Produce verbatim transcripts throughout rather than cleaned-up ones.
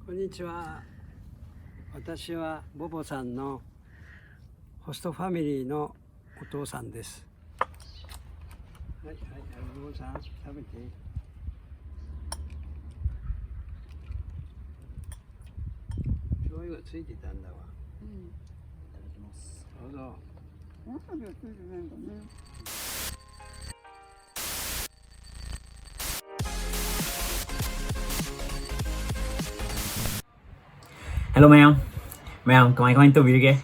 こんにちは。私はボボさんの、ホストファミリーのお父さんです。はい、はい、はい、ボボさん、食べて。 Hello ꯃꯌꯥꯝ, ꯃꯌꯥꯝ ꯀꯃꯥꯏ ꯀꯃꯥꯏꯅ ꯇꯧꯕꯤꯔꯤꯒꯦ?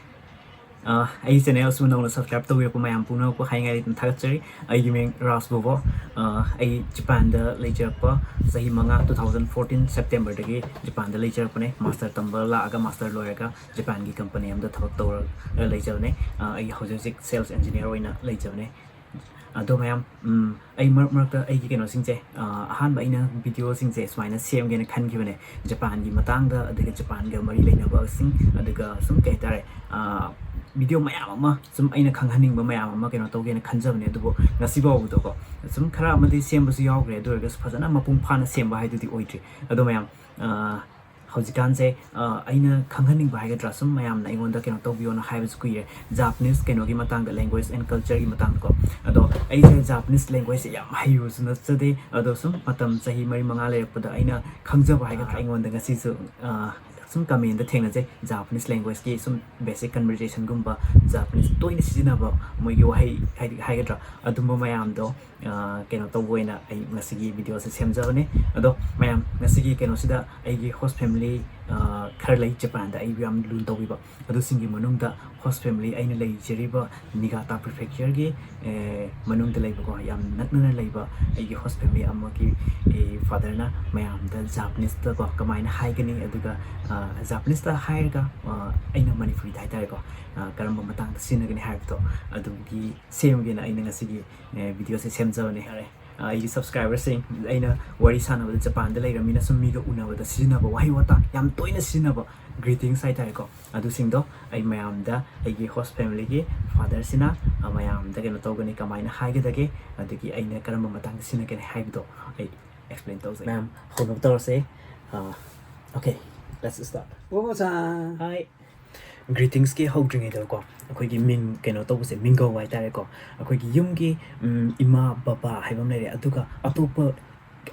ꯑ, ꯑꯩ channel ꯑꯁꯤꯕꯨ ꯅꯧꯅ subscribe ꯇꯧꯕꯤꯔꯛꯄ ꯃꯌꯥꯝ ꯄꯨꯝꯅꯃꯛꯄꯨ ꯍꯥꯏꯅꯤꯡꯉꯥꯏ ꯂꯩꯇꯅ ꯊꯥꯒꯠꯆꯔꯤ꯫ ꯑꯩꯒꯤ ꯃꯤꯡ ꯔꯥꯖ ꯕꯣꯕꯣ꯫ ꯑ, ꯑꯩ ꯖꯄꯥꯟꯗ ꯂꯩꯖꯔꯛꯄ ꯆꯍꯤ ꯃꯉꯥ, two thousand fourteen Septemberꯗꯒꯤ ꯖꯄꯥꯟꯗ ꯂꯩꯖꯔꯛꯄꯅꯦ꯫ Master ꯇꯝꯕ ꯂꯥꯛꯑꯒ master ꯂꯣꯏꯔꯒ ꯖꯄꯥꯟꯒꯤ company ꯑꯃꯗ ꯊꯕꯛ ꯇꯧꯔꯒ ꯂꯩꯖꯕꯅꯦ꯫ ꯑ, ꯑꯩ ꯍꯧꯖꯤꯛ ꯍꯧꯖꯤꯛ sales engineer ꯑꯣꯏꯅ ꯂꯩꯖꯕꯅꯦ꯫ ꯑꯗꯣ ꯃꯌꯥꯝ, ꯎꯝ, ꯑꯩ ꯃꯔꯛ ꯃꯔꯛꯇ ꯑꯩꯒꯤ ꯀꯩꯅꯣꯁꯤꯡꯁꯦ, ꯑ, ꯑꯍꯥꯟꯕ ꯑꯩꯅ videoꯁꯤꯡꯁꯦ ꯁꯨꯃꯥꯏꯅ ꯁꯦꯝꯒꯦꯅ ꯈꯟꯈꯤꯕꯅꯦ꯫ ꯖꯄꯥꯟꯒꯤ ꯃꯇꯥꯡꯗ, ꯑꯗꯨꯒ ꯖꯄꯥꯟꯒ ꯃꯔꯤ ꯂꯩꯅꯕꯁꯤꯡ, ꯑꯗꯨꯒ ꯁꯨꯝ ꯀꯩ ꯍꯥꯏꯇꯥꯔꯦ, ꯑ, video ꯃꯌꯥꯝ ꯑꯃ ꯁꯨꯝ ꯑꯩꯅ ꯈꯪꯍꯟꯅꯤꯡꯕ ꯃꯌꯥꯝ ꯑꯃ ꯀꯩꯅꯣ ꯇꯧꯒꯦꯅ ꯈꯟꯖꯕꯅꯦ꯫ ꯑꯗꯨꯕꯨ ꯉꯁꯤ ꯐꯥꯎꯕꯗꯀꯣ ꯁꯨꯝ ꯈꯔ ꯑꯃꯗꯤ ꯁꯦꯝꯕꯁꯨ ꯌꯥꯎꯈ꯭ꯔꯦ, ꯑꯗꯨ ꯑꯣꯏꯔꯒꯁꯨ ꯐꯖꯅ ꯃꯄꯨꯡ ꯐꯥꯅ ꯁꯦꯝꯕ ꯍꯥꯏꯗꯨꯗꯤ ꯑꯣꯏꯗ꯭ꯔꯤ꯫ ꯑꯗꯣ ꯃꯌꯥꯝ, ꯑ, ꯍꯧꯖꯤꯛꯀꯥꯟꯁꯦ, ꯑ, ꯑꯩꯅ ꯈꯪꯍꯟꯅꯤꯡꯕ ꯍꯥꯏꯒꯗ꯭ꯔꯥ, ꯁꯨꯝ ꯃꯌꯥꯝꯅ ꯑꯩꯉꯣꯟꯗ ꯀꯩꯅꯣ ꯇꯧꯕꯤꯌꯣꯅ ꯍꯥꯏꯕꯁꯨ ꯀꯨꯏꯔꯦ꯫ Japanese ꯀꯩꯅꯣꯒꯤ ꯃꯇꯥꯡꯗ, language and cultureꯒꯤ ꯃꯇꯥꯡꯗꯀꯣ꯫ ꯑꯗꯣ ꯑꯩꯁꯦ Japanese languageꯁꯦ ꯌꯥꯝ ꯍꯩꯔꯨꯕꯁꯨ ꯅꯠꯆꯗꯦ꯫ ꯑꯗꯣ ꯁꯨꯝ ꯃꯇꯝ ꯆꯍꯤ ꯃꯔꯤ ꯃꯉꯥ ꯂꯩꯔꯛꯄꯗ ꯑꯩꯅ ꯈꯪꯖꯕ ꯍꯥꯏꯒꯗ꯭ꯔꯥ, ꯑꯩꯉꯣꯟꯗ ꯉꯁꯤꯁꯨ, ꯑ, ꯁꯨꯝ commentꯗ ꯊꯦꯡꯅꯖꯩ꯫ Japanese languageꯀꯤ ꯁꯨꯝ basic conversationꯒꯨꯝꯕ, Japanese ꯇꯣꯏꯅ ꯁꯤꯖꯤꯟꯅꯕ ꯃꯣꯏꯒꯤ ꯋꯥꯍꯩ ꯍꯥꯏꯗꯤ ꯍꯥꯏꯒꯗ꯭ꯔꯥ, ꯑꯗꯨꯝꯕ ꯃꯌꯥꯝꯗꯣ, ꯑ, ꯀꯩꯅꯣ ꯇꯧꯕ ꯑꯣꯏꯅ ꯑꯩ ꯉꯁꯤꯒꯤ videoꯁꯦ ꯁꯦꯝꯖꯕꯅꯦ꯫ ꯑꯗꯣ ꯃꯌꯥꯝ, ꯉꯁꯤꯒꯤ ꯀꯩꯅꯣꯁꯤꯗ ꯑꯩꯒꯤ host family, ꯑ, ꯈꯔ ꯂꯩ ꯖꯄꯥꯟꯗ ꯑꯩꯕꯨ ꯌꯥꯝ ꯂꯨꯅ ꯇꯧꯕꯤꯕ꯫ ꯑꯗꯨꯁꯤꯡꯒꯤ ꯃꯅꯨꯡꯗ host family ꯑꯩꯅ ꯂꯩꯖꯔꯤꯕ Niigata Prefectureꯒꯤ, ꯑꯦ, ꯃꯅꯨꯡꯗ ꯂꯩꯕꯀꯣ, ꯌꯥꯝ ꯅꯛꯅꯅ ꯂꯩꯕ ꯑꯩꯒꯤ host family ꯑꯃꯒꯤ, ꯑꯦ, fatherꯅ ꯃꯌꯥꯝꯗ Japaneseꯇꯀꯣ ꯀꯃꯥꯏꯅ ꯍꯥꯏꯒꯅꯤ, ꯑꯗꯨꯒ, ꯑ, Japaneseꯇ ꯍꯥꯏꯔꯒ, ꯑ, ꯑꯩꯅ ꯃꯅꯤꯄꯨꯔꯤꯗ ꯍꯥꯏꯇꯥꯔꯦꯀꯣ, ꯑ, ꯀꯔꯝꯕ ꯃꯇꯥꯡꯗ ꯁꯤꯖꯤꯟꯅꯒꯅꯤ ꯍꯥꯏꯕꯗꯣ ꯑꯗꯨꯒꯤ ꯁꯦꯝꯒꯦꯅ ꯑꯩꯅ ꯉꯁꯤꯒꯤ, ꯑꯦ, videoꯁꯦ ꯁꯦꯝꯖꯕꯅꯦ꯫ ꯌꯥꯔꯦ꯫ ꯑ, ꯑꯩꯒꯤ subscriberꯁꯤꯡ, ꯑꯩꯅ ꯋꯥꯔꯤ ꯁꯥꯟꯅꯕꯗ ꯖꯄꯥꯟꯗ ꯂꯩꯔꯝꯃꯤꯅ ꯁꯨꯝ ꯃꯤꯒ ꯎꯅꯕꯗ ꯁꯤꯖꯤꯟꯅꯕ ꯋꯥꯍꯩ ꯋꯥꯇꯥ, ꯌꯥꯝ ꯇꯣꯏꯅ ꯁꯤꯖꯤꯟꯅꯕ greetings ꯍꯥꯏꯇꯥꯔꯦꯀꯣ, ꯑꯗꯨꯁꯤꯡꯗꯣ ꯑꯩ ꯃꯌꯥꯝꯗ, ꯑꯩꯒꯤ host familyꯒꯤ fatherꯁꯤꯅ, ꯑ, ꯃꯌꯥꯝꯗ ꯀꯩꯅꯣ ꯇꯧꯒꯅꯤ, ꯀꯃꯥꯏꯅ ꯍꯥꯏꯒꯗꯒꯦ, ꯑꯗꯒꯤ ꯑꯩꯅ ꯀꯔꯝꯕ ꯃꯇꯥꯡꯗ ꯁꯤꯖꯤꯟꯅꯒꯅꯤ ꯍꯥꯏꯕꯗꯣ ꯑꯩ explain ꯇꯧꯖꯒꯦ꯫ ꯃꯌꯥꯝ ꯍꯧꯅꯕ ꯇꯧꯔꯁꯦ꯫ ꯑ, okay꯫ Let's start. ꯕꯣꯕꯣꯁꯥꯡ꯫ Hi. Greetingsꯀꯤ ꯍꯧꯗ꯭ꯔꯤꯉꯩꯗꯀꯣ, ꯑꯩꯈꯣꯏꯒꯤ ꯃꯤꯡ ꯀꯩꯅꯣ ꯇꯧꯕꯁꯦ, ꯃꯤꯡꯒꯧ ꯍꯥꯏꯇꯥꯔꯦꯀꯣ, ꯑꯩꯈꯣꯏꯒꯤ ꯌꯨꯝꯒꯤ, ꯎꯝ, ꯏꯃꯥ ꯕꯕꯥ ꯍꯥꯏꯕ ꯑꯃ ꯂꯩꯔꯦ, ꯑꯗꯨꯒ ꯑꯇꯣꯞꯄ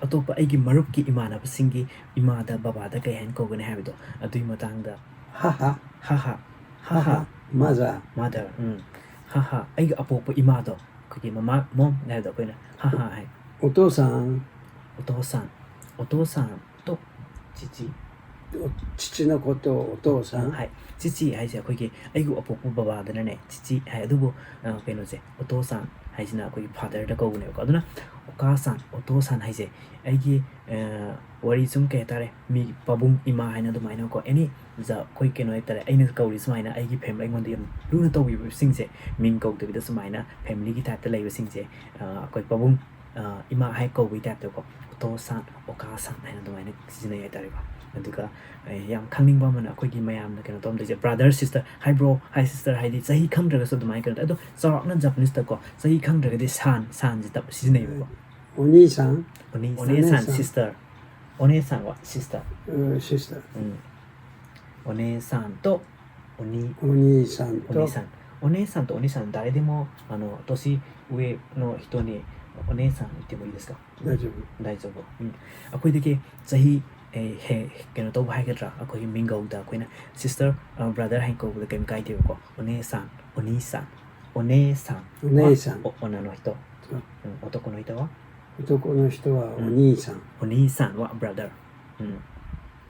ꯑꯇꯣꯞꯄ ꯑꯩꯒꯤ ꯃꯔꯨꯞꯀꯤ ꯏꯃꯥꯟꯅꯕꯁꯤꯡꯒꯤ ꯏꯃꯥꯗ ꯕꯕꯥꯗ ꯀꯩ ꯍꯥꯏꯅ ꯀꯧꯒꯅꯤ ꯍꯥꯏꯕꯗꯣ, ꯑꯗꯨꯒꯤ ꯃꯇꯥꯡꯗ꯫ ꯍꯥꯍꯥ꯫ ꯍꯥꯍꯥ꯫ ꯍꯥꯍꯥ꯫ ꯍꯥꯍꯥ꯫ Mother꯫ Mother꯫ ꯎꯝ꯫ ꯍꯥꯍꯥ꯫ ꯑꯩꯒꯤ ꯑꯄꯣꯛꯄ ꯏꯃꯥꯗꯣ, ꯑꯩꯈꯣꯏꯒꯤ ꯃꯃꯥ, mom ꯍꯥꯏꯕꯗꯣ ꯑꯩꯈꯣꯏꯅ ꯍꯥꯍꯥ ꯍꯥꯏ꯫ ꯑꯣꯇꯣꯁꯥꯡ꯫ ꯑꯣꯇꯣꯁꯥꯡ꯫ ꯑꯣꯇꯣꯁꯥꯡ꯫ ꯇꯣ꯫ ꯆꯤꯆꯤ꯫ ꯆꯤꯆꯤꯅ ꯈꯣꯠꯇꯣ ꯑꯣꯇꯣꯁꯥꯡ꯫ ꯍꯥꯏ꯫ ꯆꯤꯆꯤ ꯍꯥꯏꯁꯦ ꯑꯩꯈꯣꯏꯒꯤ, ꯑꯩꯒꯤ ꯑꯄꯣꯛꯄ ꯕꯕꯥꯗꯅꯅꯦ ꯆꯤꯆꯤ ꯍꯥꯏ, ꯑꯗꯨꯕꯨ, ꯑ, ꯀꯩꯅꯣꯁꯦ, ꯑꯣꯇꯣꯁꯥꯡ ꯍꯥꯏꯁꯤꯅ ꯑꯩꯈꯣꯏꯒꯤ fatherꯗ ꯀꯧꯕꯅꯦꯕꯀꯣ꯫ ꯑꯗꯨꯅ ꯑꯣꯀꯥꯁꯥꯡ, ꯑꯣꯇꯣꯁꯥꯡ ꯍꯥꯏꯁꯦ ꯑꯩꯒꯤ, ꯑ, ꯋꯥꯔꯤ ꯁꯨꯝ ꯀꯩ ꯍꯥꯏꯇꯥꯔꯦ, ꯃꯤ ꯄꯥꯕꯨꯡ ꯏꯃꯥ ꯍꯥꯏꯅ ꯑꯗꯨꯃꯥꯏꯅꯀꯣ, any ꯑꯩꯈꯣꯏ ꯀꯩꯅꯣ ꯍꯥꯏꯇꯥꯔꯦ, ꯑꯩꯅ ꯀꯧꯔꯤ ꯁꯨꯃꯥꯏꯅ ꯑꯩꯒꯤ family, ꯑꯩꯉꯣꯟꯗ ꯌꯥꯝ ꯂꯨꯅ ꯇꯧꯕꯤꯕꯁꯤꯡꯁꯦ, ꯃꯤꯡ ꯀꯧꯗꯕꯤꯗ ꯁꯨꯃꯥꯏꯅ familyꯒꯤ typeꯇ ꯂꯩꯕꯁꯤꯡꯁꯦ, ꯑ, ꯑꯩꯈꯣꯏ ꯄꯥꯕꯨꯡ, ꯑ, ꯏꯃꯥ ꯍꯥꯏ ꯀꯧꯕꯒꯤ typeꯇꯀꯣ, ꯑꯣꯇꯣꯁꯥꯡ, ꯑꯣꯀꯥꯁꯥꯡ ꯍꯥꯏꯅ ꯑꯗꯨꯃꯥꯏꯅ ꯁꯤꯖꯤꯟꯅꯩ ꯍꯥꯏꯇꯥꯔꯦꯀꯣ꯫ ꯑꯗꯨꯒ, ꯑ, ꯌꯥꯝ ꯈꯪꯅꯤꯡꯕ ꯑꯃꯅ, ꯑꯩꯈꯣꯏꯒꯤ ꯃꯌꯥꯝꯅ ꯀꯩꯅꯣ ꯇꯧꯔꯝꯗꯣꯏꯁꯦ, brother, sister, hi bro, hi sister ꯍꯥꯏꯗꯤ ꯆꯍꯤ ꯈꯪꯗ꯭ꯔꯒꯁꯨ ꯑꯗꯨꯃꯥꯏꯅ ꯀꯩꯅꯣ ꯇꯧ-, ꯑꯗꯣ ꯆꯥꯎꯔꯥꯛꯅ Japaneseꯇꯀꯣ, ꯆꯍꯤ ꯈꯪꯗ꯭ꯔꯒꯗꯤ ꯁꯥꯟ, ꯁꯥꯟꯁꯦ ꯇꯞ ꯁꯤꯖꯤꯟꯅꯩꯕꯀꯣ꯫ ꯑꯣꯅꯤꯁꯥꯡ꯫ ꯑꯣꯅꯤ, ꯑꯣꯅꯦꯁꯥꯡ꯫ ꯑꯣꯅꯦꯁꯥꯡ, sister꯫ ꯑꯣꯅꯦꯁꯥꯡ ꯋꯥ, sister꯫ ꯑ, sister꯫ ꯎꯝ꯫ ꯑꯣꯅꯦꯁꯥꯡ ꯇꯣ, ꯑꯣꯅꯤ, ꯑꯣꯅꯤꯁꯥꯡ ꯇꯣ꯫ ꯑꯣꯅꯦꯁꯥꯡ꯫ ꯑꯣꯅꯦꯁꯥꯡ ꯇꯣ, ꯑꯣꯅꯤꯁꯥꯡ, ꯗꯥꯏꯔꯦꯗꯤꯃꯣ, ꯑꯅꯣ, ꯇꯣꯁꯤ ꯎꯋꯦ ꯅꯣ ꯍꯤꯇꯣꯅꯤ, ꯑꯣꯅꯦꯁꯥꯡ ꯏꯇꯦ ꯃꯣ ꯏ ꯗꯦꯁꯨ ꯀꯥ? ꯗꯥꯏꯖꯣꯕꯨ꯫ ꯗꯥꯏꯖꯣꯕꯨ꯫ ꯎꯝ꯫ ꯑꯩꯈꯣꯏꯗꯒꯤ ꯆꯍꯤ, ꯑꯦ, ꯍꯦ-, ꯀꯩꯅꯣ ꯇꯧꯕ ꯍꯥꯏꯒꯗ꯭ꯔꯥ, ꯑꯩꯈꯣꯏꯒꯤ ꯃꯤꯡꯒꯧꯗ ꯑꯩꯈꯣꯏꯅ sister, ꯑ, brother ꯍꯥꯏꯅ ꯀꯧꯕꯗ ꯀꯩꯝ ꯀꯥꯏꯗꯦꯕꯀꯣ꯫ ꯑꯣꯅꯦꯁꯥꯡ, ꯑꯣꯅꯤꯁꯥꯡ, ꯑꯣꯅꯦꯁꯥꯡ꯫ ꯑꯣꯅꯦꯁꯥꯡ꯫ ꯑꯣ, ꯑꯣꯅꯥꯅꯣ ꯍꯤꯇꯣ꯫ ꯎꯝ꯫ ꯎꯝ, ꯑꯣꯇꯣꯀꯣ ꯅꯣ ꯍꯤꯇꯣ ꯋꯥ? ꯑꯣꯇꯣꯀꯣ ꯅꯣ ꯍꯤꯇꯣ ꯋꯥ ꯎꯝ꯫ ꯑꯣꯅꯤꯁꯥꯡ꯫ ꯑꯣꯅꯤꯁꯥꯡ ꯋꯥ brother꯫ ꯎꯝ꯫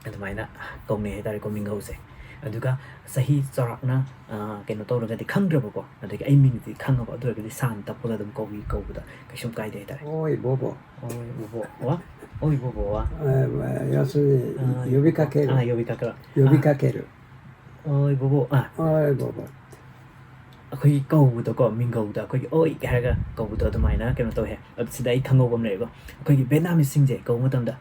ꯑꯗꯨꯃꯥꯏꯅ ꯀꯧꯅꯩ ꯍꯥꯏꯇꯥꯔꯦꯀꯣ ꯃꯤꯡꯒꯧꯁꯦ꯫ ꯑꯗꯨꯒ ꯆꯍꯤ ꯆꯥꯎꯔꯥꯛꯅ, ꯑ, ꯀꯩꯅꯣ ꯇꯧꯔꯒꯗꯤ ꯈꯪꯗ꯭ꯔꯕꯀꯣ, ꯑꯗꯒꯤ ꯑꯩ ꯃꯤꯡꯗꯤ ꯈꯪꯉꯕ, ꯑꯗꯨ ꯑꯣꯏꯔꯒꯗꯤ ꯁꯥꯟ ꯇꯞꯄꯒ ꯑꯗꯨꯝ ꯀꯧꯏ, ꯀꯧꯕꯗ ꯀꯩꯁꯨꯝ ꯀꯥꯏꯗꯦ ꯍꯥꯏꯇꯥꯔꯦ꯫ ꯑꯣꯏ ꯕꯣꯕꯣ꯫ ꯑꯣꯏ ꯕꯣꯕꯣ ꯋꯥ꯫ ꯑꯣꯏ ꯕꯣꯕꯣ ꯋꯥ꯫ ꯑ, ꯌꯥꯁꯨꯅꯤ, ꯑ, ꯌꯣꯕꯤꯀꯥꯀꯦꯔꯨ꯫ ꯑ, ꯌꯣꯕꯤꯀꯥꯀꯦꯔꯨ꯫ ꯌꯣꯕꯤꯀꯥꯀꯦꯔꯨ꯫ ꯑ, ꯑꯣꯏ ꯕꯣꯕꯣ꯫ ꯑ, ꯑꯣꯏ ꯕꯣꯕꯣ꯫ ꯑꯩꯈꯣꯏꯒꯤ ꯀꯧꯕꯗꯀꯣ, ꯃꯤꯡꯒꯧꯗ ꯑꯩꯈꯣꯏꯒꯤ "ꯑꯣꯏ" ꯍꯥꯏꯔꯒ ꯀꯧꯕꯗꯣ ꯑꯗꯨꯃꯥꯏꯅ ꯀꯩꯅꯣ ꯇꯧꯋꯦ꯫ ꯑꯗꯨ ꯁꯤꯗ ꯑꯩ ꯈꯪꯍꯧꯕ ꯑꯃ ꯂꯩꯔꯦꯀꯣ꯫ ꯑꯩꯈꯣꯏꯒꯤ Vietnamese ꯁꯤꯡꯁꯦ ꯀꯧꯕ ꯃꯇꯝꯗ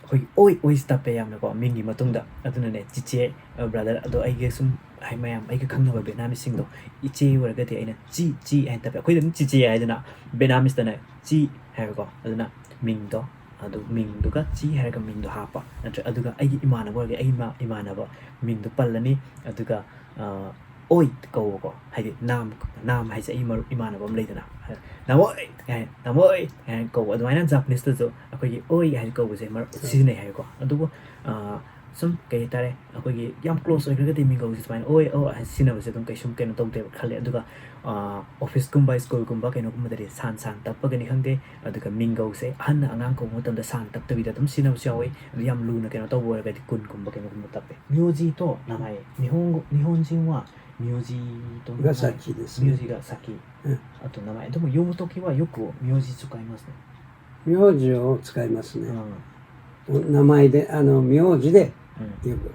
ꯑꯩꯈꯣꯏꯒꯤ "ꯑꯣꯏ", "ꯑꯣꯏꯁꯤ" ꯇꯞꯄꯦ ꯌꯥꯝꯅꯀꯣ, ꯃꯤꯡꯒꯤ ꯃꯇꯨꯡꯗ꯫ ꯑꯗꯨꯅꯅꯦ ꯆꯤꯆꯦ, ꯑ, brother, ꯑꯗꯣ ꯑꯩꯒꯤ ꯁꯨꯝ ꯍꯥꯏ-, ꯃꯌꯥꯝ ꯑꯩꯒ ꯈꯪꯅꯕ Vietnamese ꯁꯤꯡꯗꯣ, ꯏꯆꯦ ꯑꯣꯏꯔꯒꯗꯤ ꯑꯩꯅ "ꯆꯤ, ꯆꯤ" ꯍꯥꯏꯅ ꯇꯞꯄꯦ꯫ ꯑꯩꯈꯣꯏꯗꯤ ꯑꯗꯨꯝ ꯆꯤꯆꯦ ꯍꯥꯏꯗꯅ, Vietnamese ꯇꯅ "ꯆꯤ" ꯍꯥꯏꯕꯀꯣ꯫ ꯑꯗꯨꯅ ꯃꯤꯡꯗꯣ ꯑꯗꯨ ꯃꯤꯡꯗꯨꯒ ꯆꯤ ꯍꯥꯏꯔꯒ ꯃꯤꯡꯗꯣ ꯍꯥꯞꯄ, ꯅꯠꯇ꯭ꯔ ꯑꯗꯨꯒ ꯑꯩꯒꯤ ꯏꯃꯥꯟꯅꯕ ꯑꯣꯏꯔꯒꯗꯤ ꯑꯩ ꯏꯃꯥ-, ꯏꯃꯥꯟꯅꯕ ꯃꯤꯡꯗꯣ ꯄꯜꯂꯅꯤ꯫ ꯑꯗꯨꯒ ꯑ, ꯑꯣꯏ ꯀꯧꯕꯀꯣ, ꯍꯥꯏꯗꯤ ꯅꯥꯝ, ꯅꯥꯝ ꯍꯥꯏꯁꯦ ꯑꯩ ꯃꯔꯨꯞ ꯏꯃꯥꯟꯅꯕ ꯑꯃ ꯂꯩꯗꯅ, "ꯅꯥꯃꯣꯏ" ꯍꯥꯏ, "ꯅꯥꯃꯣꯏ" ꯍꯥꯏꯅ ꯀꯧꯕ, ꯑꯗꯨꯃꯥꯏꯅ Japaneseꯇꯁꯨ ꯑꯩꯈꯣꯏꯒꯤ ꯑꯣꯏ ꯍꯥꯏꯅ ꯀꯧꯕꯁꯦ ꯃꯔꯛ ꯎꯝ꯫ ꯁꯤꯖꯤꯟꯅꯩ ꯍꯥꯏꯕꯀꯣ꯫ ꯑꯗꯨꯕꯨ ꯑ, ꯁꯨꯝ ꯀꯩ ꯍꯥꯏꯇꯥꯔꯦ, ꯑꯩꯈꯣꯏꯒꯤ ꯌꯥꯝ close ꯑꯣꯏꯈ꯭ꯔꯒꯗꯤ ꯃꯤꯡꯒꯧꯁꯦ ꯁꯨꯃꯥꯏꯅ "ꯑꯣꯏ ꯑꯣ" ꯍꯥꯏꯅ ꯁꯤꯖꯤꯟꯅꯕꯁꯦ ꯑꯗꯨꯝ ꯀꯩꯁꯨꯝ ꯀꯩꯅꯣ ꯇꯧꯗꯦꯕ ꯈꯜꯂꯦ꯫ ꯑꯗꯨꯒ ꯑ, officeꯀꯨꯝꯕ ꯁ꯭ꯀꯨꯜꯒꯨꯝꯕ ꯀꯩꯅꯣꯒꯨꯝꯕꯗꯗꯤ ꯁꯥꯟ ꯁꯥꯟ ꯇꯞꯄꯒꯅꯤ ꯈꯪꯗꯦ, ꯑꯗꯨꯒ ꯃꯤꯡꯒꯧꯁꯦ ꯑꯍꯟꯅ ꯑꯉꯥꯡ ꯀꯧꯕ ꯃꯇꯝꯗ ꯁꯥꯟ ꯇꯞꯇꯕꯤꯗ ꯑꯗꯨꯝ ꯁꯤꯖꯤꯟꯅꯕꯁꯨ ꯌꯥꯎꯋꯤ꯫ ꯑꯗꯨ ꯌꯥꯝ ꯂꯨꯅ ꯀꯩꯅꯣ ꯇꯧꯕ ꯑꯣꯏꯔꯒꯗꯤ ꯀꯨꯟꯒꯨꯝꯕ ꯀꯩꯅꯣꯒꯨꯝꯕ ꯇꯞꯄꯦ꯫ ꯃ꯭ꯌꯣꯖꯤ ꯇꯣ ꯅꯥꯃꯥꯏ ꯅꯤꯍꯣꯟ, ꯅꯤꯍꯣꯟꯖꯤꯟ ꯋꯥ ꯃ꯭ꯌꯣꯖꯤ ꯇꯣ ꯅꯥꯃꯥꯏ が先ですね。 ꯃ꯭ꯌꯣꯖꯤꯒ ꯁꯥꯀꯤ꯫ ꯎꯝ꯫ ꯑꯗꯨ ꯅꯥꯃꯥꯏ ꯑꯗꯨꯝ ꯌꯣꯃꯨꯇꯣꯀꯤ ꯋꯥ ꯌꯣꯀꯨ ꯃ꯭ꯌꯣꯖꯤ ꯆꯨꯀꯥꯏ ꯃꯥꯁꯅꯦ꯫ 名字を使いますね。名前で、あの、名字でよく。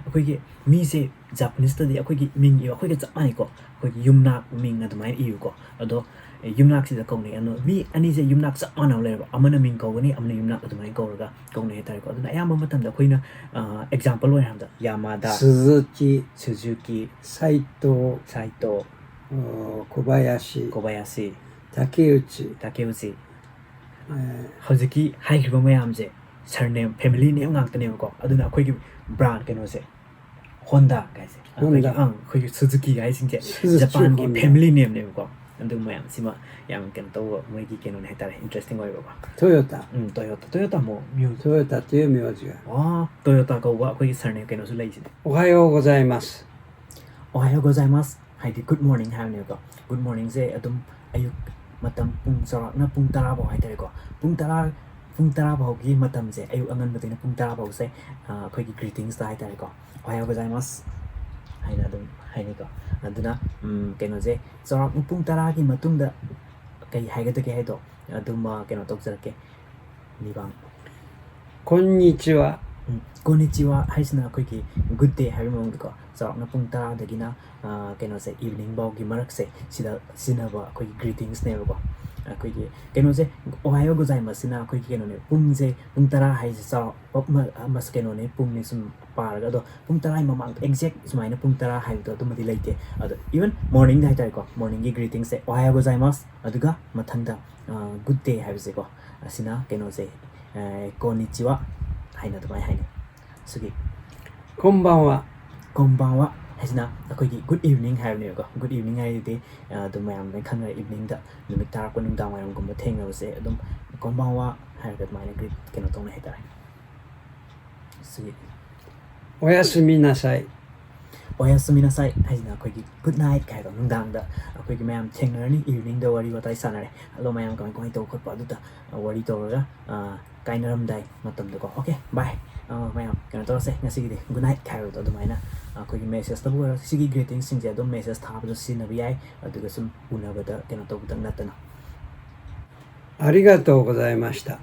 ꯑꯩꯈꯣꯏꯒꯤ ꯃꯤꯁꯦ Japaneseꯇꯗꯤ ꯑꯩꯈꯣꯏꯒꯤ ꯃꯤꯡ ꯏꯕ ꯑꯩꯈꯣꯏꯒ ꯆꯞ ꯃꯥꯟꯅꯩꯀꯣ꯫ ꯑꯩꯈꯣꯏꯒꯤ ꯌꯨꯝꯅꯥꯛ ꯃꯤꯡ ꯑꯗꯨꯃꯥꯏꯅ ꯏꯌꯨꯀꯣ꯫ ꯑꯗꯣ ꯌꯨꯝꯅꯥꯛꯁꯤꯗ ꯀꯧꯅꯩ꯫ ꯑꯗꯣ ꯃꯤ ꯑꯅꯤꯁꯦ ꯌꯨꯝꯅꯥꯛ ꯆꯞ ꯃꯥꯟꯅꯕ ꯂꯩꯔꯕ, ꯑꯃꯅ ꯃꯤꯡ ꯀꯧꯒꯅꯤ, ꯑꯃꯅ ꯌꯨꯝꯅꯥꯛ, ꯑꯗꯨꯃꯥꯏꯅ ꯀꯧꯔꯒ ꯀꯧꯅꯩ ꯍꯥꯏꯇꯥꯔꯦꯀꯣ꯫ ꯑꯗꯨꯅ ꯑꯌꯥꯝꯕ ꯃꯇꯝꯗ ꯑꯩꯈꯣꯏꯅ ꯑꯦꯛꯖꯥꯝꯄꯜ ꯑꯣꯏꯅ ꯍꯥꯏꯔꯕꯗ ꯌꯥꯃꯥꯗꯥ, 鈴木、 ꯁꯨꯖꯨꯀꯤ, サイト、 ꯁꯥꯏꯇꯣ, 小林、 ꯀꯣꯕꯥꯌꯥꯁꯤ, 竹内、 ꯇꯥꯀꯦꯎꯆꯤ꯫ え ꯍꯧꯖꯤꯛꯀꯤ ꯍꯥꯏꯈ꯭ꯔꯤꯕ ꯃꯌꯥꯝꯁꯦ surname, family name ꯉꯥꯛꯇꯅꯦꯕꯀꯣ꯫ ꯑꯗꯨꯅ ꯑꯩꯈꯣꯏꯒꯤ brand ꯀꯩꯅꯣꯁꯦ Honda ꯀꯥꯏꯁꯦ, ꯑꯩꯈꯣꯏꯒꯤ Honda꯫ ꯑꯪ, ꯑꯩꯈꯣꯏꯒꯤ Suzuki ꯍꯥꯏꯁꯤꯡꯁꯦ Suzuki Japanꯒꯤ Honda꯫ Family nameꯅꯦꯕꯀꯣ꯫ ꯑꯗꯨ ꯃꯌꯥꯝꯁꯤꯃ ꯌꯥꯝ ꯀꯩꯅꯣ ꯇꯧꯕ, ꯃꯣꯏꯒꯤ ꯀꯩꯅꯣꯅꯦ ꯍꯥꯏꯇꯥꯔꯦ, interesting ꯑꯣꯏꯕꯀꯣ꯫ トヨタ、 ꯎꯝ, Toyota꯫ Toyota も名字。 トヨタっていう名字が。 ꯑꯣ, Toyota ꯀꯧꯕ ꯑꯩꯈꯣꯏꯒꯤ surname ꯀꯩꯅꯣꯁꯨ ꯂꯩꯁꯤꯗꯤ꯫ おはようございます。 Ohayou gozaimasu ꯍꯥꯏꯗꯤ good morning ꯍꯥꯏꯕꯅꯦꯕꯀꯣ꯫ Good morningꯁꯦ ꯑꯗꯨꯝ ꯑꯌꯨꯛ ꯃꯇꯝ ꯄꯨꯡ ꯆꯥꯎꯔꯥꯛꯅ ꯄꯨꯡ ꯇꯔꯥ ꯐꯥꯎ ꯍꯥꯏꯇꯥꯔꯦꯀꯣ꯫ ꯄꯨꯡ ꯇꯔꯥ, ꯄꯨꯡ ꯇꯔꯥ ꯐꯥꯎꯒꯤ ꯃꯇꯝꯁꯦ, ꯑꯌꯨꯛ ꯑꯉꯟꯕꯗꯩꯅ ꯄꯨꯡ ꯇꯔꯥ ꯐꯥꯎꯁꯦ, ꯑ, ꯑꯩꯈꯣꯏꯒꯤ greetingsꯇ ꯍꯥꯏꯇꯥꯔꯦꯀꯣ, "Ohayou gozaimasu" ꯍꯥꯏꯅ ꯑꯗꯨꯝ ꯍꯥꯏꯅꯩꯀꯣ꯫ ꯑꯗꯨꯅ, ꯎꯝ, ꯀꯩꯅꯣꯁꯦ, ꯆꯥꯎꯔꯥꯛꯅ ꯄꯨꯡ ꯇꯔꯥꯒꯤ ꯃꯇꯨꯡꯗ ꯀꯩ ꯍꯥꯏꯒꯗꯒꯦ ꯍꯥꯏꯗꯣ ꯑꯗꯨꯃ ꯀꯩꯅꯣ ꯇꯧꯖꯔꯛꯀꯦ꯫ ꯅꯤꯕꯥꯡ꯫ こんにちは。 ꯎꯝ, "Konnichiwa" ꯍꯥꯏꯁꯤꯅ ꯑꯩꯈꯣꯏꯒꯤ good day ꯍꯥꯏꯕꯒꯤ ꯃꯑꯣꯡꯗꯀꯣ꯫ ꯆꯥꯎꯔꯥꯛꯅ ꯄꯨꯡ ꯇꯔꯥꯗꯒꯤꯅ, ꯑ, ꯀꯩꯅꯣꯁꯦ, evening ꯐꯥꯎꯒꯤ ꯃꯔꯛꯁꯦ ꯁꯤꯗ ꯁꯤꯖꯤꯟꯅꯕ ꯑꯩꯈꯣꯏꯒꯤ greetingsꯅꯦꯕꯀꯣ꯫ ꯑꯩꯈꯣꯏꯒꯤ ꯀꯩꯅꯣꯁꯦ, "ꯑꯣꯍꯥꯌꯣ ꯒꯣꯖꯥꯏꯃꯁ"ꯁꯤꯅ ꯑꯩꯈꯣꯏꯒꯤ ꯀꯩꯅꯣꯅꯦ, ꯄꯨꯡꯁꯦ, ꯄꯨꯡ ꯇꯔꯥ ꯍꯥꯏꯁꯦ ꯆꯥꯎꯔꯥꯛꯄ ꯑꯃ, ꯑꯃꯁ-, ꯀꯩꯅꯣꯅꯦ, ꯄꯨꯡꯅꯦ ꯁꯨꯝ ꯄꯥꯔꯒ, ꯑꯗꯣ ꯄꯨꯡ ꯇꯔꯥꯒꯤ ꯃꯃꯥꯡꯗ exact ꯁꯨꯃꯥꯏꯅ ꯄꯨꯡ ꯇꯔꯥ ꯍꯥꯏꯕꯗꯣ ꯑꯗꯨꯃꯗꯤ ꯂꯩꯇꯦ꯫ ꯑꯗꯣ even morningꯗ ꯍꯥꯏꯇꯥꯔꯦꯀꯣ, morningꯒꯤ greetingꯁꯦ "ꯑꯣꯍꯥꯌꯣ ꯒꯣꯖꯥꯏꯃꯁ", ꯑꯗꯨꯒ ꯃꯊꯪꯗ, ꯑ, "good day" ꯍꯥꯏꯕꯁꯦꯀꯣ, ꯑꯁꯤꯅ ꯀꯩꯅꯣꯁꯦ, ꯑ, "ꯀꯣꯟꯅꯤꯆꯤꯋꯥ" ꯍꯥꯏꯅ ꯑꯗꯨꯃꯥꯏꯅ ꯍꯥꯏꯅꯩ꯫ ꯁꯤꯒꯤ こんばんは꯫ "ꯀꯣꯝꯕꯥꯡꯋꯥ" ꯍꯥꯏꯁꯤꯅ ꯑꯩꯈꯣꯏꯒꯤ good evening ꯍꯥꯏꯕꯅꯦꯕꯀꯣ꯫ Good evening ꯍꯥꯏꯔꯗꯤ, ꯑ, ꯑꯗꯨꯝ ꯃꯌꯥꯝ ꯂꯣꯏꯅ ꯈꯪꯅꯔꯦ, eveningꯗ, ꯅꯨꯃꯤꯠ ꯇꯥꯔꯛꯄ, ꯅꯨꯡꯗꯥꯡ ꯋꯥꯏꯔꯝꯒꯨꯝꯕ ꯊꯦꯡꯅꯕꯁꯦ ꯑꯗꯨꯝ "ꯀꯣꯝꯕꯥꯡꯋꯥ" ꯍꯥꯏꯔꯒ ꯑꯗꯨꯃꯥꯏꯅ greet ꯀꯩꯅꯣ ꯇꯧꯅꯩ ꯍꯥꯏꯇꯥꯔꯦ꯫ ꯁꯤꯒꯤ おやすみなさい꯫ おやすみなさい ꯍꯥꯏꯁꯤꯅ ꯑꯩꯈꯣꯏꯒꯤ good night ꯀꯥꯏꯗꯣ, ꯅꯨꯡꯗꯥꯡꯗ ꯑꯩꯈꯣꯏꯒꯤ ꯃꯌꯥꯝ ꯊꯦꯡꯅꯔꯅꯤ, eveningꯗ ꯋꯥꯔꯤ ꯋꯥꯇꯥꯏ ꯁꯥꯟꯅꯔꯦ, "Hello ꯃꯌꯥꯝ, ꯀꯃꯥꯏ ꯀꯃꯥꯏ ꯇꯧꯕ ꯈꯣꯠꯄ", ꯑꯗꯨꯗ, ꯑ, ꯋꯥꯔꯤ ꯇꯧꯔꯒ, ꯑ, ꯀꯥꯏꯅꯔꯝꯗꯥꯏ ꯃꯇꯝꯗꯀꯣ, "Okay, bye, ꯑ, ꯃꯌꯥꯝ ꯀꯩꯅꯣ ꯇꯧꯔꯁꯦ, ꯉꯁꯤꯒꯤꯗꯤ good night" ꯍꯥꯏꯕꯗꯣ ꯑꯗꯨꯃꯥꯏꯅ ꯑꯩꯈꯣꯏꯒꯤ messageꯇꯕꯨ ꯑꯣꯏꯔꯣ, ꯁꯤꯒꯤ greetingsꯁꯤꯡꯁꯦ ꯑꯗꯨꯝ message ꯊꯥꯕꯗ ꯁꯤꯖꯤꯟꯅꯕ ꯌꯥꯏ, ꯑꯗꯨꯒ ꯁꯨꯝ ꯎꯅꯕꯗ ꯀꯩꯅꯣ ꯇꯧꯕꯗꯪ ꯅꯠꯇꯅ꯫ ありがとうございました。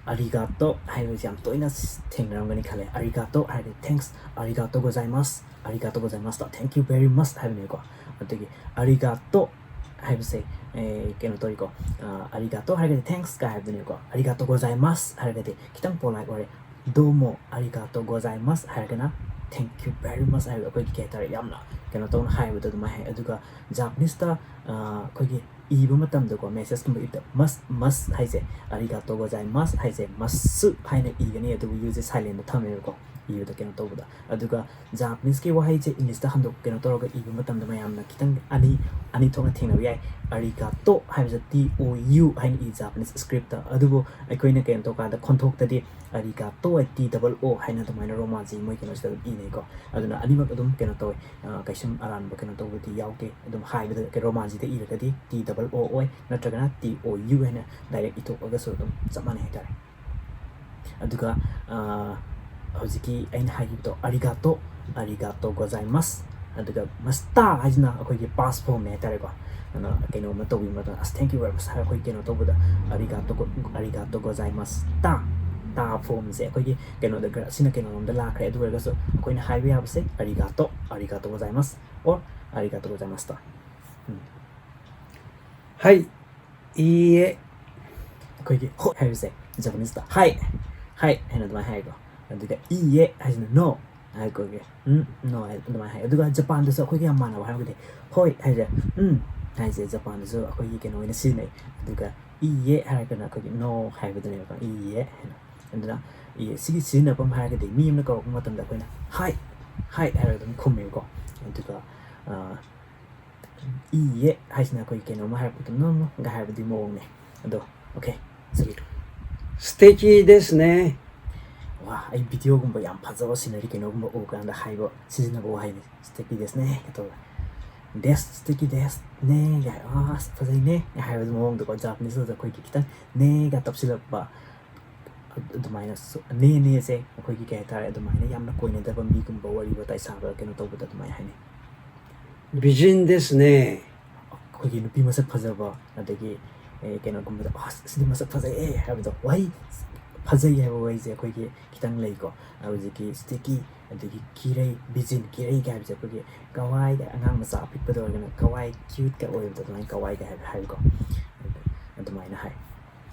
ꯑꯔꯤꯒꯥꯇꯣ ꯍꯥꯏꯕꯁꯤ ꯌꯥꯝ ꯇꯣꯏꯅ ꯊꯦꯡꯅꯔꯝꯒꯅꯤ ꯈꯜꯂꯦ꯫ ꯑꯔꯤꯒꯥꯇꯣ ꯍꯥꯏꯔꯗꯤ thanks, ꯑꯔꯤꯒꯥꯇꯣ ꯒꯣꯖꯥꯏꯃꯥꯁ, ꯑꯔꯤꯒꯥꯇꯣ ꯒꯣꯖꯥꯏꯃꯥꯁꯇ, thank you very much ꯍꯥꯏꯕꯅꯦꯀꯣ꯫ ꯑꯗꯒꯤ ꯑꯔꯤꯒꯥꯇꯣ ꯍꯥꯏꯕꯁꯦ, ꯑꯦ, ꯀꯩꯅꯣ ꯇꯧꯋꯤꯀꯣ, ꯑ, ꯑꯔꯤꯒꯥꯇꯣ ꯍꯥꯏꯔꯒꯗꯤ thanks ꯀꯥꯏ ꯍꯥꯏꯕꯗꯨꯅꯦꯀꯣ꯫ ꯑꯔꯤꯒꯥꯇꯣ ꯒꯣꯖꯥꯏꯃꯥꯁ ꯍꯥꯏꯔꯒꯗꯤ ꯈꯤꯇꯪ polite ꯑꯣꯏꯔꯦ꯫ ꯗꯣꯃꯣ ꯑꯔꯤꯒꯥꯇꯣ ꯒꯣꯖꯥꯏꯃꯥꯁ ꯍꯥꯏꯔꯒꯅ thank you very much ꯍꯥꯏꯕꯗꯣ ꯑꯩꯈꯣꯏꯒꯤ ꯀꯩ ꯍꯥꯏꯇꯥꯔꯦ, ꯌꯥꯝꯅ ꯀꯩꯅꯣ ꯇꯧꯅ ꯍꯥꯏꯕꯗꯣ ꯑꯗꯨꯃꯥꯏꯅ ꯍꯥꯏ꯫ ꯑꯗꯨꯒ Japaneseꯇ, ꯑ, ꯑꯩꯈꯣꯏꯒꯤ ꯏꯕ ꯃꯇꯝꯗꯀꯣ, messageꯀꯨꯝꯕ ꯏꯕꯗ must, must ꯍꯥꯏꯁꯦ, ꯑꯔꯤꯒꯥꯇꯣ ꯒꯣꯖꯥꯏꯃꯥꯁ ꯍꯥꯏꯁꯦ ꯃꯁꯁꯨ ꯍꯥꯏꯅ ꯏꯒꯅꯤ, ꯑꯗꯨꯕꯨ ꯌꯨꯁꯦ silentꯇ ꯊꯝꯃꯦꯕꯀꯣ, ꯏꯕꯗ ꯀꯩꯅꯣ ꯇꯧꯕꯗ꯫ ꯑꯗꯨꯒ Japaneseꯀꯤ ꯋꯥꯍꯩꯁꯦ Englishꯇ ꯍꯟꯗꯣꯛ, ꯀꯩꯅꯣ ꯇꯧꯔꯒ ꯏꯕ ꯃꯇꯝꯗ ꯃꯌꯥꯝꯅ ꯈꯤꯇꯪ ꯑꯅꯤ, ꯑꯅꯤ ꯊꯣꯛꯅ ꯊꯦꯡꯅꯕ ꯌꯥꯏ꯫ ꯑꯔꯤꯒꯥꯇꯣ ꯍꯥꯏꯕꯁꯦ T O U ꯍꯥꯏꯅ ꯏ Japanese scriptꯇ, ꯑꯗꯨꯕꯨ ꯑꯩꯈꯣꯏꯅ ꯀꯩꯅꯣ ꯇꯧꯀꯥꯟꯗ ꯈꯣꯟꯊꯣꯛꯇꯗꯤ ꯑꯔꯤꯒꯥꯇꯣ ꯍꯥꯏ T double O ꯍꯥꯏꯅ ꯑꯗꯨꯃꯥꯏꯅ ꯔꯣꯃꯥꯟꯁꯤ ꯃꯣꯏ ꯀꯩꯅꯣꯁꯤꯗ ꯑꯗꯨꯝ ꯏꯅꯩꯀꯣ꯫ ꯑꯗꯨꯅ ꯑꯅꯤꯃꯛ ꯑꯗꯨꯝ ꯀꯩꯅꯣ ꯇꯧꯋꯦ, ꯑ, ꯀꯩꯁꯨꯝ ꯑꯔꯥꯟꯕ ꯀꯩꯅꯣ ꯇꯧꯕꯗꯤ ꯌꯥꯎꯗꯦ꯫ ꯑꯗꯨꯝ ꯍꯥꯏꯕꯗ ꯀꯩ-, ꯔꯣꯃꯥꯟꯁꯤꯗ ꯏꯔꯒꯗꯤ T double O ꯑꯣꯏ, ꯅꯠꯇ꯭ꯔꯒꯅ T O U ꯍꯥꯏꯅ direct ꯏꯊꯣꯛꯑꯒꯁꯨ ꯑꯗꯨꯝ ꯆꯞ ꯃꯥꯟꯅꯩ ꯍꯥꯏꯇꯥꯔꯦ꯫ ꯑꯗꯨꯒ, ꯑ, ꯍꯧꯖꯤꯛꯀꯤ ꯑꯩꯅ ꯍꯥꯏꯈꯤꯕꯗꯣ, ꯑꯔꯤꯒꯥꯇꯣ, ꯑꯔꯤꯒꯥꯇꯣ ꯒꯣꯖꯥꯏꯃꯥꯁ, ꯑꯗꯨꯒ ꯃꯁꯇꯥ ꯍꯥꯏꯁꯤꯅ ꯑꯩꯈꯣꯏꯒꯤ past formꯅꯦ ꯍꯥꯏꯇꯥꯔꯦꯀꯣ꯫ ꯑꯗꯨꯅ ꯀꯩꯅꯣꯝꯃ ꯇꯧꯕꯤꯕ ꯃꯇꯝꯗ, "ꯑꯁ, thank you very much" ꯍꯥꯏꯔ ꯑꯩꯈꯣꯏ ꯀꯩꯅꯣ ꯇꯧꯕꯗ, "ꯑꯔꯤꯒꯥꯇꯣ ꯒꯣ-, ꯑꯔꯤꯒꯥꯇꯣ ꯒꯣꯖꯥꯏꯃꯥꯁꯇꯥ", ꯇꯥ formꯁꯦ ꯑꯩꯈꯣꯏꯒꯤ ꯀꯩꯅꯣꯗ ꯒ꯭ꯔ-, ꯁꯤꯅ ꯀꯩꯅꯣꯔꯣꯝꯗ ꯂꯥꯛꯈ꯭ꯔꯦ꯫ ꯑꯗꯨ ꯑꯣꯏꯔꯒꯁꯨ ꯑꯩꯈꯣꯏꯅ ꯍꯥꯏꯕ ꯌꯥꯕꯁꯦ ꯑꯔꯤꯒꯥꯇꯣ, ꯑꯔꯤꯒꯥꯇꯣ ꯒꯣꯖꯥꯏꯃꯥꯁ, or ꯑꯔꯤꯒꯥꯇꯣ ꯒꯣꯖꯥꯏꯃꯥꯁꯇꯥ꯫ ꯎꯝ꯫ はい。ꯏꯌꯦ꯫ ꯑꯩꯈꯣꯏꯒꯤ ꯍꯣꯏ ꯍꯥꯏꯕꯁꯦ ꯖꯄꯥꯅꯤꯁꯇ ꯍꯥꯏ, ꯍꯥꯏ ꯍꯥꯏꯅ ꯑꯗꯨꯃꯥꯏꯅ ꯍꯥꯏꯀꯣ꯫ ꯑꯗꯨꯒ ꯏꯌꯦ ꯍꯥꯏꯁꯤꯅ ꯅꯣ ꯍꯥꯏꯀꯣ꯫ ꯎꯝ, ꯅꯣ ꯍꯥꯏ ꯑꯗꯨꯃꯥꯏꯅ ꯍꯥꯏ꯫ ꯑꯗꯨꯒ ꯖꯄꯥꯟꯗꯁꯨ ꯑꯩꯈꯣꯏꯒ ꯌꯥꯝ ꯃꯥꯟꯅꯕ ꯍꯥꯏꯔꯒꯗꯤ ꯍꯣꯏ ꯍꯥꯏꯁꯦ ꯎꯝ ꯍꯥꯏꯁꯦ ꯖꯄꯥꯟꯗꯁꯨ ꯑꯩꯈꯣꯏꯒꯤ ꯀꯩꯅꯣ ꯑꯣꯏꯅ ꯁꯤꯖꯤꯟꯅꯩ꯫ ꯑꯗꯨꯒ ꯏꯌꯦ ꯍꯥꯏꯔꯒꯅ ꯑꯩꯈꯣꯏꯒꯤ ꯅꯣ ꯍꯥꯏꯕꯗꯨꯅꯦꯕꯀꯣ, ꯏꯌꯦ ꯍꯥꯏꯅ꯫ ꯑꯗꯨꯅ ꯏꯌꯦ ꯁꯤꯒꯤ ꯁꯤꯖꯤꯟꯅꯐꯝ ꯍꯥꯏꯔꯒꯗꯤ ꯃꯤ ꯑꯃꯅ ꯀꯧꯔꯛꯄ ꯃꯇꯝꯗ ꯑꯩꯈꯣꯏꯅ ꯍꯥꯏ, ꯍꯥꯏ ꯍꯥꯏꯔꯒ ꯑꯗꯨꯝ ꯈꯨꯝꯃꯦꯕꯀꯣ꯫ ꯑꯗꯨꯒ ꯑ, ꯏꯌꯦ ꯍꯥꯏꯁꯤꯅ ꯑꯩꯈꯣꯏ ꯀꯩꯅꯣꯝꯃ ꯍꯥꯏꯔꯛꯄꯗ ꯅꯣ ꯅꯣ ꯒ ꯍꯥꯏꯕꯗꯤ ꯃꯑꯣꯡꯅꯦ꯫ ꯑꯗꯣ ꯑꯣꯀꯦ, ꯁꯤꯒꯤ 素敵ですね。 ꯋꯥ, ꯑꯩ ꯚꯤꯗꯤꯑꯣꯒꯨꯝꯕ ꯌꯥꯝ ꯐꯖꯕ ꯁꯤꯅꯔꯤ ꯀꯩꯅꯣꯒꯨꯝꯕ ꯎꯕ ꯀꯥꯟꯗ ꯍꯥꯏꯕ ꯁꯤꯖꯤꯟꯅꯕ ꯋꯥꯍꯩꯅꯤ꯫ 素敵ですね ꯇꯧꯔꯒ꯫ です, 素敵ですね ꯒꯥꯏ, ꯑꯁ ꯐꯖꯩꯅꯦ ꯒꯥꯏ ꯍꯥꯏꯕꯗꯤ ꯃꯑꯣꯡꯗꯀꯣ꯫ ꯖꯄꯥꯅꯤꯁꯇꯁꯨ ꯑꯩꯈꯣꯏꯒꯤ ꯈꯤꯇꯪ ꯅꯦꯒ ꯇꯞꯁꯤꯜꯂꯛꯄ ꯑꯗꯨꯃꯥꯏꯅ ꯅꯦ ꯅꯦꯁꯦ ꯑꯩꯈꯣꯏꯒꯤ ꯀꯩ ꯍꯥꯏꯇꯥꯔꯦ, ꯑꯗꯨꯃꯥꯏꯅ ꯌꯥꯝꯅ ꯀꯣꯏꯅꯗꯕ ꯃꯤꯒꯨꯝꯕ ꯋꯥꯔꯤ ꯋꯥꯇꯥꯏ ꯁꯥꯕ ꯀꯩꯅꯣ ꯇꯧꯕꯗ ꯑꯗꯨꯃꯥꯏꯅ ꯍꯥꯏꯅꯩ꯫ 美人ですね。 ꯑꯩꯈꯣꯏꯒꯤ ꯅꯨꯄꯤ ꯃꯁꯛ ꯐꯖꯕ, ꯑꯗꯒꯤ ꯑꯦ, ꯀꯩꯅꯣꯒꯨꯝꯕꯗ ꯑꯁ ꯁꯤꯗꯤ ꯃꯁꯛ ꯐꯖꯩꯌꯦ ꯍꯥꯏꯕꯗꯣ, ꯋꯥꯍꯩ ꯐꯖꯩ ꯍꯥꯏꯕ ꯋꯥꯍꯩꯁꯦ ꯑꯩꯈꯣꯏꯒꯤ ꯈꯤꯇꯪ ꯂꯩꯀꯣ꯫ ꯍꯧꯖꯤꯛꯀꯤ 素敵, ꯑꯗꯒꯤ きれい, 美人, きれいꯒ ꯍꯥꯏꯕꯁꯦ ꯑꯩꯈꯣꯏꯒꯤ ꯀꯋꯥꯏꯒ, ꯑꯉꯥꯡ ꯃꯆꯥ ꯑꯄꯤꯛꯄꯗ ꯑꯣꯏꯔꯒꯅ ꯀꯋꯥꯏ, ꯀ꯭ꯌꯨꯠꯀ ꯑꯣꯏꯕꯗꯣ ꯑꯗꯨꯃꯥꯏꯅ ꯀꯋꯥꯏꯒ ꯍꯥꯏꯕ ꯍꯥꯏꯕꯀꯣ꯫ ꯑꯗꯨꯃꯥꯏꯅ ꯍꯥꯏ꯫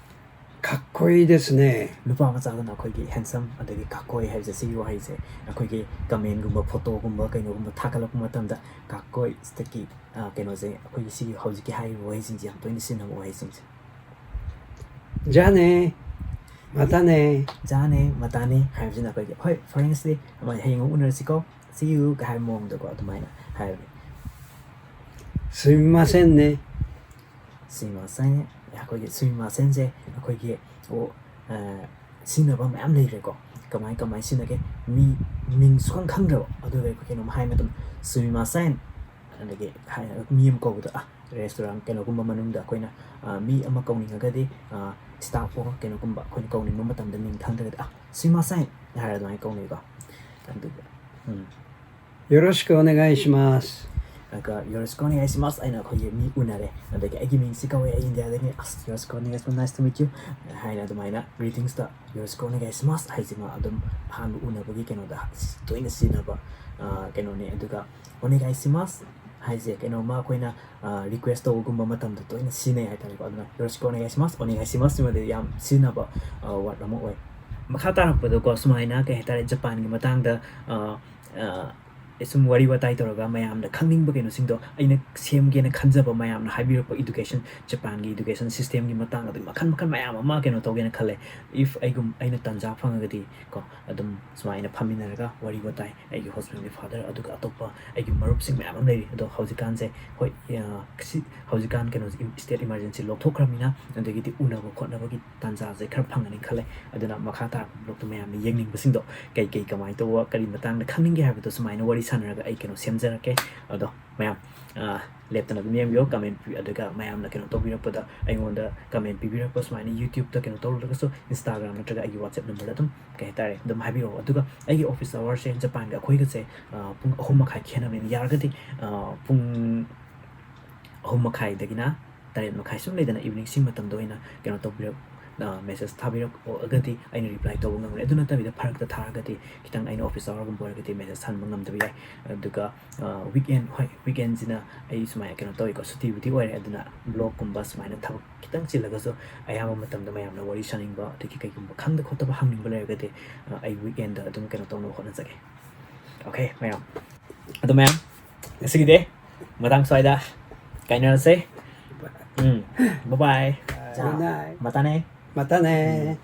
かっこいいですね。 ꯅꯨꯄꯥ ꯃꯆꯥꯗꯅ ꯑꯩꯈꯣꯏꯒꯤ ꯍꯦꯟꯁꯝ ꯑꯗꯒꯤ ꯀꯥꯀꯣꯏ ꯍꯥꯏꯕꯁꯦ, ꯁꯤꯒꯤ ꯋꯥꯍꯩꯁꯦ ꯑꯩꯈꯣꯏꯒꯤ ꯀꯃꯦꯟꯒꯨꯝꯕ, ꯐꯣꯇꯣꯒꯨꯝꯕ, ꯀꯩꯅꯣꯒꯨꯝꯕ ꯊꯥꯒꯠꯂꯛꯄ ꯃꯇꯝꯗ ꯀꯥꯀꯣꯏ ꯁꯤꯗꯒꯤ ꯀꯩꯅꯣꯁꯦ, ꯑꯩꯈꯣꯏꯒꯤ ꯁꯤꯒꯤ ꯍꯧꯖꯤꯛꯀꯤ ꯍꯥꯏꯔꯤꯕ ꯋꯥꯍꯩꯁꯤꯡꯁꯦ ꯌꯥꯝ ꯇꯣꯏꯅ ꯁꯤꯖꯤꯟꯅꯕ ꯋꯥꯍꯩꯁꯤꯡꯁꯦ꯫ じゃあね。またね。 ꯖꯥꯅꯦ ꯃꯇꯥꯅꯦ ꯍꯥꯏꯕꯁꯤꯅ ꯑꯩꯈꯣꯏꯒꯤ ꯍꯣꯏ ꯐ꯭ꯔꯦꯟꯁꯇꯤ ꯍꯌꯦꯡ ꯑꯃꯨꯛ ꯎꯅꯔꯁꯤꯀꯣ, see you ꯒ ꯍꯥꯏꯕ ꯃꯑꯣꯡꯗꯀꯣ ꯑꯗꯨꯃꯥꯏꯅ ꯍꯥꯏꯕꯅꯦ꯫ すみませんね。 ꯁꯨꯃꯤꯃꯥꯁꯦꯟ, ꯑꯩꯈꯣꯏꯒꯤ ꯁꯨꯃꯤꯃꯥꯁꯦꯟꯁꯦ ꯑꯩꯈꯣꯏꯒꯤ ꯑꯣ, ꯑ, ꯁꯤꯖꯤꯟꯅꯕ ꯃꯌꯥꯝ ꯂꯩꯈ꯭ꯔꯦꯀꯣ꯫ ꯀꯃꯥꯏ ꯀꯃꯥꯏ ꯁꯤꯖꯤꯟꯅꯒꯦ? ꯃꯤ ꯃꯤꯡ ꯁꯨꯈꯪ ꯈꯪꯗ꯭ꯔꯕ ꯑꯗꯨꯒ ꯑꯩꯈꯣꯏ ꯀꯩꯅꯣꯝ ꯍꯥꯏ ꯃꯇꯝꯗ ꯁꯨꯃꯤꯃꯥꯁꯦꯟ, ꯑꯗꯒꯤ ꯍꯥꯏ-, ꯃꯤ ꯑꯃ ꯀꯧꯕꯗ, ꯑ, ꯔꯦꯁꯇꯨꯔꯦꯟ ꯀꯩꯅꯣꯒꯨꯝꯕ ꯃꯅꯨꯡꯗ ꯑꯩꯈꯣꯏꯅ, ꯑ, ꯃꯤ ꯑꯃ ꯀꯧꯅꯤꯡꯉꯒꯗꯤ, ꯑ, staff ꯑꯣ ꯀꯩꯅꯣꯒꯨꯝꯕ ꯑꯩꯈꯣꯏꯅ ꯀꯧꯅꯤꯡꯕ ꯃꯇꯝꯗ ꯃꯤꯡ ꯈꯪꯗ꯭ꯔꯒꯗꯤ, "ꯑ, ꯁꯨꯃꯤꯃꯥꯁꯦꯟ" ꯍꯥꯏꯔ ꯑꯗꯨꯃꯥꯏꯅ ꯀꯧꯅꯩꯀꯣ꯫ ꯑꯗꯨꯒ, ꯎꯝ꯫ よろしくお願いします。 ꯑꯗꯨꯒ ꯌꯣꯔꯣꯁꯨꯀꯨ ꯑꯣꯅꯦꯒꯥꯏꯁꯤꯃꯥꯁ ꯍꯥꯏꯅ ꯑꯩꯈꯣꯏꯒꯤ ꯃꯤ ꯎꯅꯔꯦ, ꯑꯗꯒꯤ ꯑꯩꯒꯤ ꯃꯤꯡꯁꯤ ꯀꯧꯋꯦ, ꯑꯩ ꯏꯟꯗꯤꯌꯥꯗꯒꯤ, ꯑꯁ, ꯌꯣꯔꯣꯁꯨꯀꯨ ꯑꯣꯅꯦꯒꯥꯏꯁꯤꯃꯥꯁ, nice to meet you ꯍꯥꯏꯅ ꯑꯗꯨꯃꯥꯏꯅ greetingsꯇ ꯌꯣꯔꯣꯁꯨꯀꯨ ꯑꯣꯅꯦꯒꯥꯏꯁꯤꯃꯥꯁ ꯍꯥꯏꯁꯤꯃ ꯑꯗꯨꯝ ꯑꯍꯥꯟꯕ ꯎꯅꯕꯒꯤ ꯀꯩꯅꯣꯗ ꯇꯣꯏꯅ ꯁꯤꯖꯤꯟꯅꯕ, ꯑ, ꯀꯩꯅꯣꯅꯦ꯫ ꯑꯗꯨꯒ ꯑꯣꯅꯦꯒꯥꯏꯁꯤꯃꯥꯁ ꯍꯥꯏꯁꯦ ꯀꯩꯅꯣꯝꯃ ꯑꯩꯈꯣꯏꯅ ꯔꯤꯀ꯭ꯋꯦꯁ ꯇꯧꯕꯒꯨꯝꯕ ꯃꯇꯝꯗ ꯇꯣꯏꯅ ꯁꯤꯖꯤꯟꯅꯩ ꯍꯥꯏꯇꯥꯔꯦꯀꯣ꯫ ꯑꯗꯨꯅ ꯌꯣꯔꯣꯁꯤꯀꯨ ꯑꯣꯅꯦꯒꯥꯏꯁꯤꯃꯥꯁ, ꯑꯣꯅꯦꯒꯥꯏꯁꯤꯃꯥꯁ ꯁꯤꯃꯗꯤ ꯌꯥꯝ ꯁꯤꯖꯤꯟꯅꯕ ꯋꯥꯔꯗ ꯑꯃ ꯑꯣꯏ꯫ ꯃꯈꯥ ꯇꯥꯔꯛꯄꯗꯀꯣ ꯁꯨꯃꯥꯏꯅ ꯀꯩ ꯍꯥꯏꯇꯥꯔꯦ, ꯖꯄꯥꯟꯒꯤ ꯃꯇꯥꯡꯗ ꯑ, ꯑ, ꯁꯨꯝ ꯋꯥꯔꯤ ꯋꯥꯇꯥꯏ ꯇꯧꯔꯒ ꯃꯌꯥꯝꯅ ꯈꯪꯅꯤꯡꯕ ꯀꯩꯅꯣꯁꯤꯡꯗꯣ, ꯑꯩꯅ ꯁꯦꯝꯒꯦꯅ ꯈꯟꯖꯕ ꯃꯌꯥꯝꯅ ꯍꯥꯏꯕꯤꯔꯛꯄ education, ꯖꯄꯥꯟꯒꯤ education systemꯒꯤ ꯃꯇꯥꯡ, ꯑꯗꯨꯒꯤ ꯃꯈꯜ ꯃꯈꯜ ꯃꯌꯥꯝ ꯑꯃ ꯀꯩꯅꯣ ꯇꯧꯒꯦꯅ ꯈꯜꯂꯦ꯫ If ꯑꯩꯒꯨꯝ ꯑꯩꯅ ꯇꯥꯟꯖꯥ ꯐꯪꯉꯒꯗꯤ ꯀꯣ, ꯑꯗꯨꯝ ꯁꯨꯃꯥꯏꯅ ꯐꯝꯃꯤꯟꯅꯔꯒ ꯋꯥꯔꯤ ꯋꯥꯇꯥꯏ, ꯑꯩꯒꯤ hostelꯒꯤ father, ꯑꯗꯨꯒ ꯑꯇꯣꯞꯄ ꯑꯩꯒꯤ ꯃꯔꯨꯞꯁꯤꯡ ꯃꯌꯥꯝ ꯑꯃ ꯂꯩꯔꯤ꯫ ꯑꯗꯣ ꯍꯧꯖꯤꯛꯀꯥꯟꯁꯦ, ꯍꯣꯏ, ꯑ, ꯁꯤ ꯍꯧꯖꯤꯛꯀꯥꯟ ꯀꯩꯅꯣꯁꯦ, state emergency ꯂꯧꯊꯣꯛꯈ꯭ꯔꯕꯅꯤꯅ, ꯑꯗꯒꯤꯗꯤ ꯎꯅꯕ ꯈꯣꯠꯅꯕꯒꯤ ꯇꯥꯟꯖꯥꯁꯦ ꯈꯔ ꯐꯪꯒꯅꯤ ꯈꯜꯂꯦ꯫ ꯑꯗꯨꯅ ꯃꯈꯥ ꯇꯥꯔꯛꯄ vlogꯇꯣ ꯃꯌꯥꯝꯅ ꯌꯦꯡꯅꯤꯡꯕꯁꯤꯡꯗꯣ, ꯀꯩ ꯀꯩ ꯀꯃꯥꯏꯅ ꯇꯧꯕ, ꯀꯔꯤ ꯃꯇꯥꯡꯗ ꯈꯪꯅꯤꯡꯒꯦ ꯍꯥꯏꯕꯗꯣ ꯁꯨꯃꯥꯏꯅ ꯋꯥꯔꯤ ꯁꯥꯟꯅꯔꯒ ꯑꯩ ꯀꯩꯅꯣ ꯁꯦꯝꯖꯔꯛꯀꯦ꯫ ꯑꯗꯣ ꯃꯌꯥꯝ, ꯑ, ꯂꯦꯞꯇꯅ ꯑꯗꯨꯝ ꯌꯦꯡꯕꯤꯌꯣ꯫ Comment ꯄꯤ-, ꯑꯗꯨꯒ ꯃꯌꯥꯝꯅ ꯀꯩꯅꯣ ꯇꯧꯕꯤꯔꯛꯄꯗ, ꯑꯩꯉꯣꯟꯗ comment ꯄꯤꯕꯤꯔꯛꯄ, ꯁꯨꯃꯥꯏꯅ YouTubeꯇ ꯀꯩꯅꯣ ꯇꯧꯔꯒꯁꯨ, Instagram ꯅꯠꯇ꯭ꯔꯒ ꯑꯩꯒꯤ WhatsApp numberꯗ ꯑꯗꯨꯝ, ꯀꯩ ꯍꯥꯏꯇꯥꯔꯦ, ꯑꯗꯨꯝ ꯍꯥꯏꯕꯤꯔꯛꯑꯣ꯫ ꯑꯗꯨꯒ ꯑꯩꯒꯤ office hourꯁꯦ ꯖꯄꯥꯟꯒ ꯑꯩꯈꯣꯏꯒꯁꯦ, ꯑ, ꯄꯨꯡ ꯑꯍꯨꯝ ꯃꯈꯥꯏ ꯈꯦꯠꯅꯕꯅꯤꯅ, ꯌꯥꯔꯒꯗꯤ, ꯑ, ꯄꯨꯡ ꯑꯍꯨꯝ ꯃꯈꯥꯏꯗꯒꯤꯅ ꯇꯔꯦꯠ ꯃꯈꯥꯏ ꯁꯨꯝ ꯂꯩꯗꯅ, eveningꯁꯤꯡ ꯃꯇꯝꯗ ꯑꯣꯏꯅ ꯀꯩꯅꯣ ꯇꯧꯕꯤꯔꯛ-, ꯑ, message ꯊꯥꯕꯤꯔꯛꯑꯒꯗꯤ ꯑꯩꯅ reply ꯇꯧꯕ ꯉꯝꯒꯅꯤ꯫ ꯑꯗꯨ ꯅꯠꯇꯕꯤꯗ ꯐꯔꯛꯇ ꯊꯥꯔꯒꯗꯤ, ꯈꯤꯇꯪ ꯑꯩꯅ office hourꯒꯨꯝꯕ ꯑꯣꯏꯔꯒꯗꯤ message ꯍꯟꯕ ꯉꯝꯗꯕ ꯌꯥꯏ꯫ ꯑꯗꯨꯒ, ꯑ, weekend, ꯍꯣꯏ, weekendꯁꯤꯅ ꯑꯩ ꯁꯨꯃꯥꯏꯅ ꯀꯩꯅꯣ ꯇꯧꯋꯤꯀꯣ, ꯁꯨꯇꯤꯕꯨꯗꯤ ꯑꯣꯏꯔꯦ, ꯑꯗꯨꯅ vlogꯀꯨꯝꯕ ꯁꯨꯃꯥꯏꯅ ꯊꯕꯛ ꯈꯤꯇꯪ ꯆꯤꯜꯂꯒꯁꯨ ꯑꯌꯥꯝꯕ ꯃꯇꯝꯗ ꯃꯌꯥꯝꯅ ꯋꯥꯔꯤ ꯁꯥꯅꯤꯡꯕ, ꯑꯗꯒꯤ ꯀꯩꯒꯨꯝꯕ ꯈꯪꯗ ꯈꯣꯠꯇꯕ ꯍꯪꯅꯤꯡꯕ ꯂꯩꯔꯒꯗꯤ, ꯑ, ꯑꯩ weekendꯗ ꯑꯗꯨꯝ ꯀꯩꯅꯣ ꯇꯧꯅꯕ ꯍꯣꯠꯅꯖꯒꯦ꯫ Okay, ꯃꯌꯥꯝ꯫ ꯑꯗꯣ ꯃꯌꯥꯝ, ꯉꯁꯤꯒꯤꯗꯤ ꯃꯇꯥꯡ ꯁ꯭ꯋꯥꯏꯗ ꯀꯥꯏꯅꯔꯁꯦ꯫ ꯎꯝ, bye bye꯫ Good night. ꯃꯇꯥꯅꯦ꯫ ꯃꯇꯥꯅꯦ꯫